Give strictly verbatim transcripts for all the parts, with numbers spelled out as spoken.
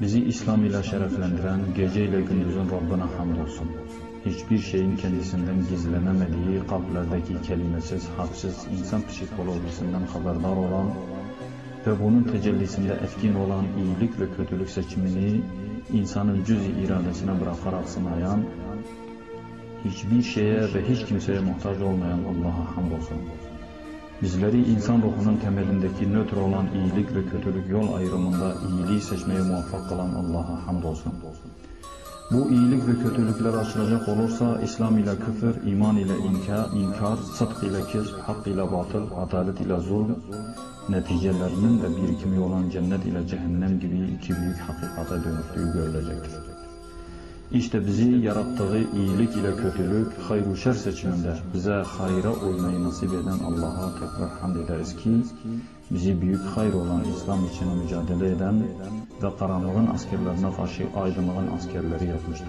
Bizi İslam ile şereflendiren, gece ile gündüzün Rabbine hamdolsun. Hiçbir şeyin kendisinden gizlenemediği, kalplerdeki kelimesiz, harfsiz, insan psikolojisinden haberdar olan ve bunun tecellisinde etkin olan iyilik ve kötülük seçimini insanın cüz-i iradesine bırakarak sınayan, hiçbir şeye ve hiç kimseye muhtaç olmayan Allah'a hamdolsun. Bizleri insan ruhunun temelindeki nötr olan iyilik ve kötülük yol ayrımında iyiliği seçmeye muvaffak kılan Allah'a hamdolsun. Bu iyilik ve kötülükler açılacak olursa İslam ile küfür, iman ile inka, inkar, sıdk ile kizb, hak ile batıl, adalet ile zulm, neticelerinin de birikimi olan cennet ile cehennem gibi iki büyük hakikate dönüştüğü görülecektir. İşte bizi yarattığı iyilik ile kötülük, hayru şer seçiminde bize hayra uymayı nasip eden Allah'a tekrar hamd ederiz ki, bizi büyük hayır olan İslam için mücadele eden ve karanlığın askerlerine karşı aydınlığın askerleri yapmıştır.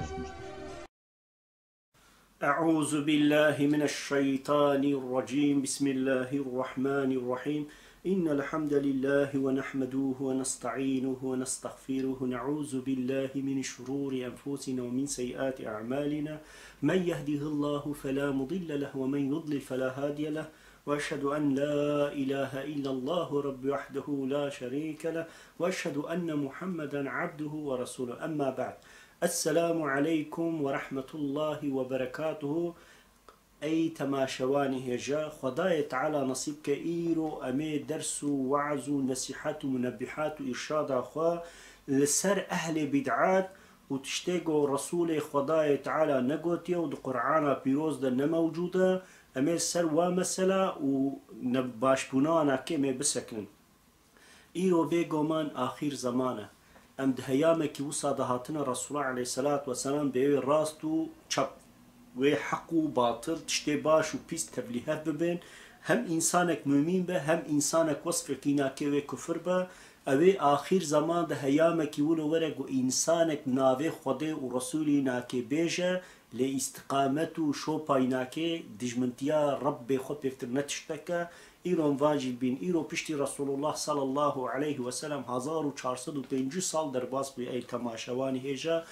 أعوذ بالله من الشيطان الرجيم. بسم الله الرحمن الرحيم. إن الحمد لله ونحمده ونستعينه ونستغفره، نعوذ بالله من شرور أنفسنا ومن سيئات أعمالنا. من يهده الله فلا مضل له ومن يضلل فلا هادي له. وأشهد أن لا إله إلا الله رب وحده لا شريك له. وأشهد أن محمدا عبده ورسوله. أما بعد. السلام عليكم ورحمة الله وبركاته. Ey temaşevanê hêja, Xwedayê Teala nesîb ke îro em ê ders û weaz û nesîhet û munebbihat û îrşada xwe li ser ehlê bîd'at û tiştê ku Resûlê Xwedayê Teala negotiye û di Qur'ana pîroz de ne mewcûd e, em ê ser wa mesela û nebaşbûna wana kê em ê bisekinin. Îro bêgoman axîr zeman e. Em di heyamekî wisa de hatine Resûla aleyhisselatu vesselam bi wê rast û çep, wê heq û batil, tiştê baş û pîs tevlîhev bibin. Hem însanek mumîn be, hem însanek wesfekî nakê wê kufir be. Ew ê axîr zeman de heyamekî wilo were ku însanek navê Xwedê û Resûlî nakê bêje, lê îstiqamet û şopay nakê dijmintiya Rebbê xwe pêvtir ne tiştek e. Îro em van jî dibîn. Îro piştî Resulullah sallallahu aleyhi ve sellem hezar û çar sed û pêncî sal derbas bûye ey temaşevanê hêja.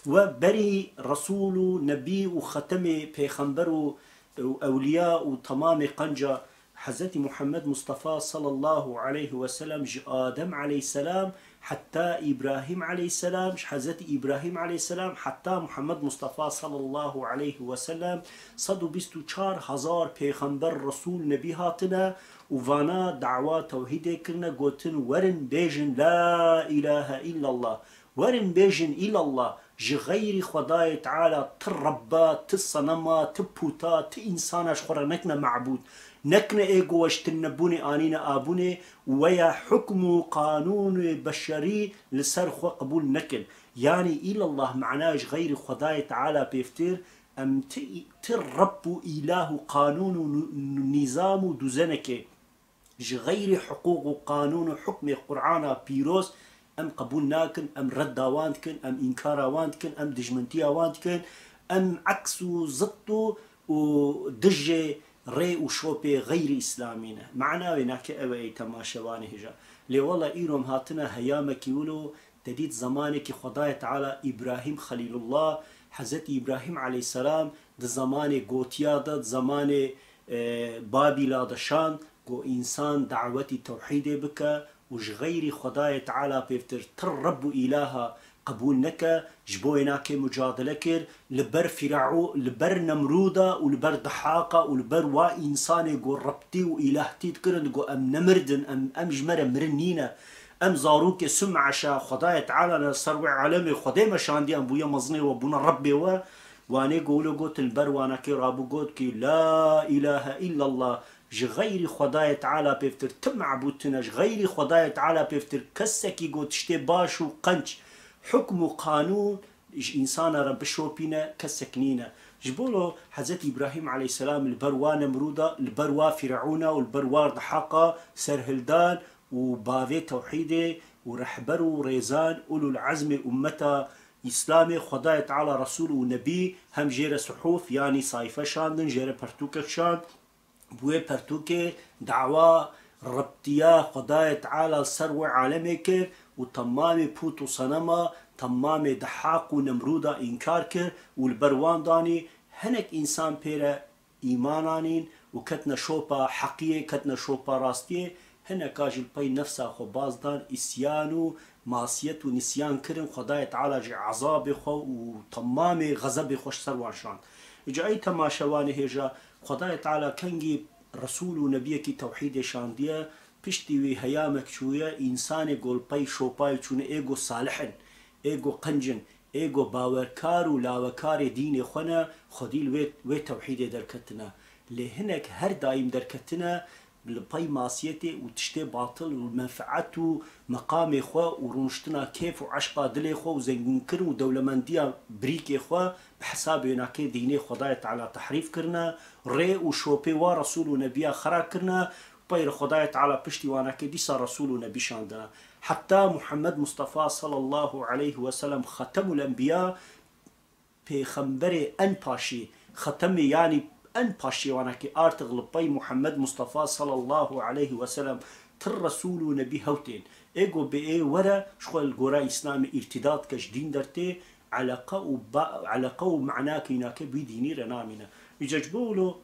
We berî Resul û Nebî û xetemê pêxember û, û ewliya û temamê qenca Hezretî Muhammed Mustafa sallallahu aleyhi ve sellem ji Adem aleyhisselam heta Îbrahîm aleyhisselam, ji Hezretî Îbrahîm aleyhisselam heta Muhammed Mustafa sallallahu aleyhi ve sellem, sed û bîst û çar hezar pêxember, resûl, nebî hatine û vana dawa tewhîdê kirine, gotin, werin bêjin, La îlahe îllallah. Werin bêjin, îllallah, ji xeyrî Xwedayê Teala ti rebba, ti senema, ti pûta, ti însana ji xwe re nekine mebûd. Nekine ê ku we ji tinebûnê anîne abûnê û weya hukm û qanûnê beşerî li ser xwe qebûl nekin. Yanî îllallah mana ji xeyrî Xwedayê Teala pêvtir em ti, ti reb û îlah û qanûn û nu-, nu-, nîzam û duzenekê ji xeyrî hiqûq û qanûn û hukmê Qur'ana pîroz em qebûl nakin, em redda wan dikin, em înkara wan dikin, em dijmintiya wan dikin, em eks û zidd û, û dijê rê û şopê xeyrî îslamî ne. Mana wê nake ew e ey temaşevanê hêja. Lê wela îro em hatine heyamekî wilo, te dît zemanekî Xwedayê Teala Îbrahîm Xelîlullah, Hezretî Îbrahîm aleyhisselam di zemanê gotiya de, di zemanê, e, Babîla de şand, ku însan dawetî tewhîdê bike û ji xeyrî Xwedayê Teala pêvtir ti reb û îlaha qebûl neke, ji bo wê nakê mucadele kir, li ber Fîreû-, li ber Nemrûda û li ber Dihaqa û li ber wa însanê ku rebtî û îlahtî dikirin, digo, em nemirdin, em, em ji me re mirin nîne. Em zarokê Sum'eşa Xwedayê Teala ne ser wê alemê Xwedê me şandiyan bûye mezinê we, bûne Rebbê we. Wanê ku wilo gotin li ber wanakê rabû got ki, La îlahe îllallah, ji xeyrî Xwedayê Teala pêvtir ti mebûd tune, ji xeyrî Xwedayê Teala pêvtir kesekî ku tiştê baş û qenc, hukm û qanûn ji însana re bişopîne kesek nîne. Ji bo lo Hezretî Îbrahîm aleyhisselam li ber wa Nemrûda, li ber wa Fîreûna û li ber wa Dihaqa serhildan û bavê tewhîdê û rehber û rêzan ulul ezmê ummeta Îslamê, Xwedayê Teala Resûl û Nebî hem jê re suhûf, yanî sayfe şandin, jê re pertûkek şand. Bi wê pertûkê dawa Rebtiya Xwedayê Teala li ser wê alemê kir û temamê pût û senema, temamê Dehaq û Nemrûda înkar kir û li ber wan danî. Hinek însan pê re îman anîn û ketine şopa heqiyê, ketine şopa rastiyê. Hineka jî li pey nefsa xwe baz dan, îsyan û masiyet û nisyan kirin. Xwedayê Teala jî ezabê xwe û temamê xezebê xwe ji ser wan şand. Îca ey temaşevanê hêja, Xwedayê Teala kengî Resul û nebiyekî tewhîdê şandiye, piştî wî heyamek çûye, însanê ku li pey şopayê çûne, ê ku salih in, ê ku qenc in, ê ku bawerkar û lawekarê dînê xwe ne, xwedî li wê, wê tewhîdê derketine. Lê hinek her daîm derketine li pey masiyetê û tiştê batil û menfeet û meqamê xwe û rûniştina kêf û eşqa dilê xwe û zengînkirin û dewlemendiya birîkê xwe bi hesabê wênakê dînê Xwedayê Teala tehrîf kirine, rê û şopê wa Resûl û Nebiya xera kirine, pey re Xwedayê Teala piştî wanakê dîsa Resûl û Nebî şandine. Heta Muhammed Mustafa sallallahu aleyhi ve sellem Xetemul Enbiya, pêxemberê en paşî, xetemê, yanî en paşî wanakê, artık li pey Muhammed Mustafa sallallahu aleyhi ve sellem tir Resûl û Nebî hewtên. Ê ku bê ê were, ji xwe li gora Îslamê îrtîdat ke, ji dîn dertê, eleqe û ba-, eleqe û manakê wînakê bi wî dînî re namîne. Îca ji bo wilo,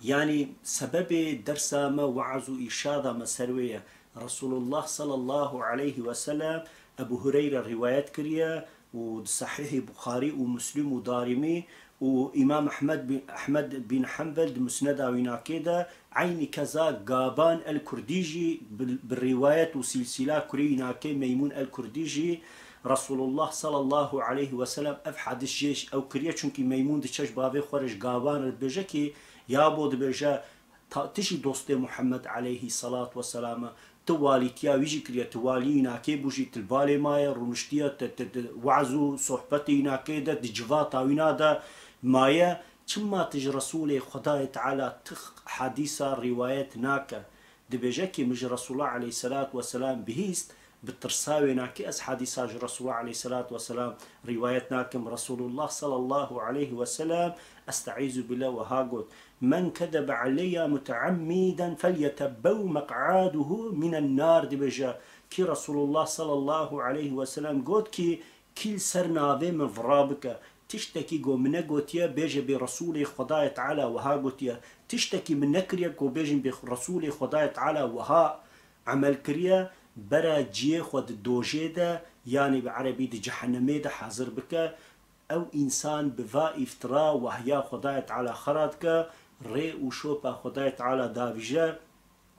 Yanî sebebê dersa me weaz û îrşada me ser wê ye. Resulullah sallallahu aleyhi ve sellem Ebu Hureyre rîwayet kiriye û di Sahîhê Buxarî û Muslim û Darîmî û Îmam Ehmed bin, Ehmed bin Hanbel di Musneda wînakê de, eynî keza Gaban el-Kurdî jî bi, bi rîwayet û sîlsîla kurê wînakê Meymûn el-Kurdî jî Resulullah sallallahu aleyhi ve sellem ev hadis jê ew kiriye, çunkî Meymûn diçe ji bavê xwe re ji Gaban re dibêje ki, Yabo dibêje, ta, tu jî dostê Muhammed aleyhî selat ve selam e. Tu walîtiya wî jî kiriye, tu walî wînakê bû jî, tu li balê maye, rûniştiye, tu, tu, tu weaz û sohbetê wînakê de, di civata wîna de maye. Çima tu ji Resûlê Xwedayê Teala tu hadîsa rîwayet nake? Dibêje ki, min ji Resûla aleyhî selat ve selam bihîst, Bi tirsa wênakê ez hadîsa ji Resûla aleyhî selat ve selam rîwayet nakim. Resulullah sallallahu aleyhi ve sellem, esteîzu billah, wiha got, "Men kedebe aleyya muteammîden felyetebbew meq'aduhu minen nar." Dibêje ki Resulullah sallallahu aleyhi ve sellem got ki, Kî li ser navê min vira bike, tiştekî ku min negotiye, bêje bê Resûlê Xwedayê Teala wiha gotiye. Tiştekî min nekiriye ku bêjin bê Resûlê Xwedayê Teala wiha emel kiriye, bere ciyê xwe di dojê de, yanî bi erebî di cehennemê de hazir bike. Ew însan bi va îftira wahya Xwedayê Teala xera dike, rê û şopa Xwedayê Teala davîje.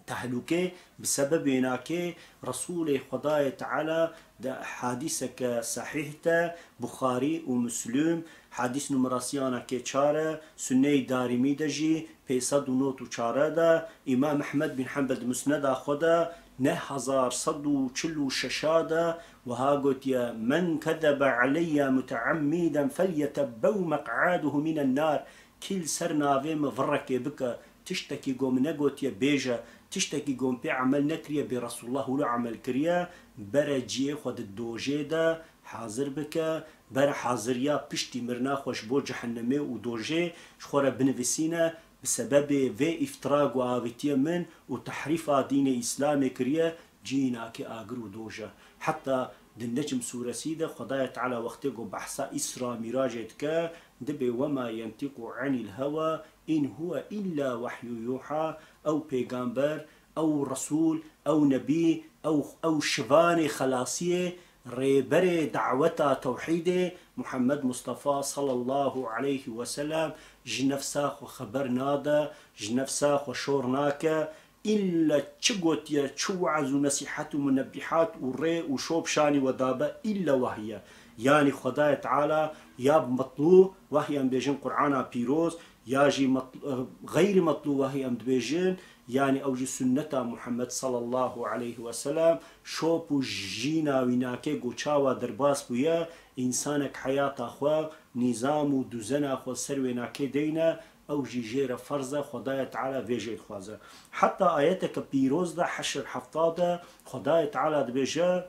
Tehlûkê bi sebebê wênakê Resûlê Xwedayê Teala di hadîseke sehîh de, Buxarî û Muslim, hadîs numerasiyana kê çar e, Sunneyê Darîmî de jî pênc sed û nod û çar de, Îmam Ehmed bin Hanbel di Musneda xwe de neh hezar sed û çil û şeş de wiha gotiye, "Men kedebe aleyye muteammîden felyetebbew meq'aduhu minen nar." Kî li ser navê min virekê bike, tiştekî ku min negotiye bêje, tiştekî ku min pê emel nekiriye bê Resulullah wilo emel kiriye, bere ciyê xwe di dojê de hazir bike, bere haziriya piştî mirina xwe ji bo cehennemê û dojê ji xwe re binivîsîne, bi sebebê vê îftira ku avîtiye min û tehrîfa dînê Îslamê kiriye, cînakê agir û doj e. Heta di Necm sûresî de Xwedayê Teala wextê ku behsa Îsra Mîracê dike, dibê, "Wema yentîqu anîl hewa, in huwe îlla wehyû yûha", ew pêgamber, ew resûl, ew nebî, ew, ew şivanê xelasiyê, rêberê daweta tewhîdê, Muhammed Mustafa sallallahu aleyhi ve sellem, ji nefsa xwe xeber nade, ji nefsa xwe şor nake, Îlle çi gotiye, çi weaz û nesîhet û munebbîhat û rê û şop şanî we dabe, îlle wahî ye. Yanî Xwedayê Teala ya bi metlû wahî em dibêjin Qur'ana pîroz, ya jî metl-, e, xeyrî metlû wahî em dibêjin, yanî ew jî sunneta Muhammed sallallahu aleyhi ve sellem, şop û jîna wînakê ku çawa derbas bûye, însanek heyata xwe, nîzam û duzena xwe ser wênakê deyne, Ew jî jê re ferz e, Xwedayê Teala vê jê dixwaze. Heta ayeteke pîroz de, Heşr hefta de, Xwedayê Teala dibêje,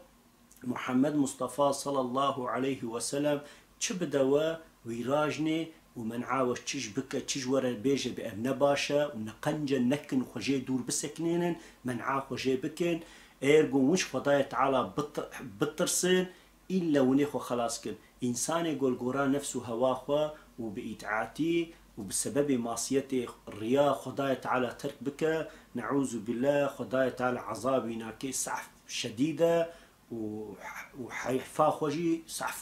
Muhammed Mustafa sallallahu aleyhi ve sellem çi bide we, wî rajnê, û men'a we çi ji bike, çi ji we re bêje, bi ev ne baş e û ne qenc e, nekin xwe jê dûr bisekinînin, men'a xwe jê bikin. Eger ku hûn ji Xwedayê Teala bit-, bitirsin, îlle hûnê xwe xelas kin. Însanê ku li gora nefs û hewa xwe û bi îtaetî û bi sebebê masiyetê riya Xwedayê Teala terk bike, ne'ûzû billah, Xwedayê Teala ezabê wî nake, sehf şedîd e û, û heyfa xwe jî sehf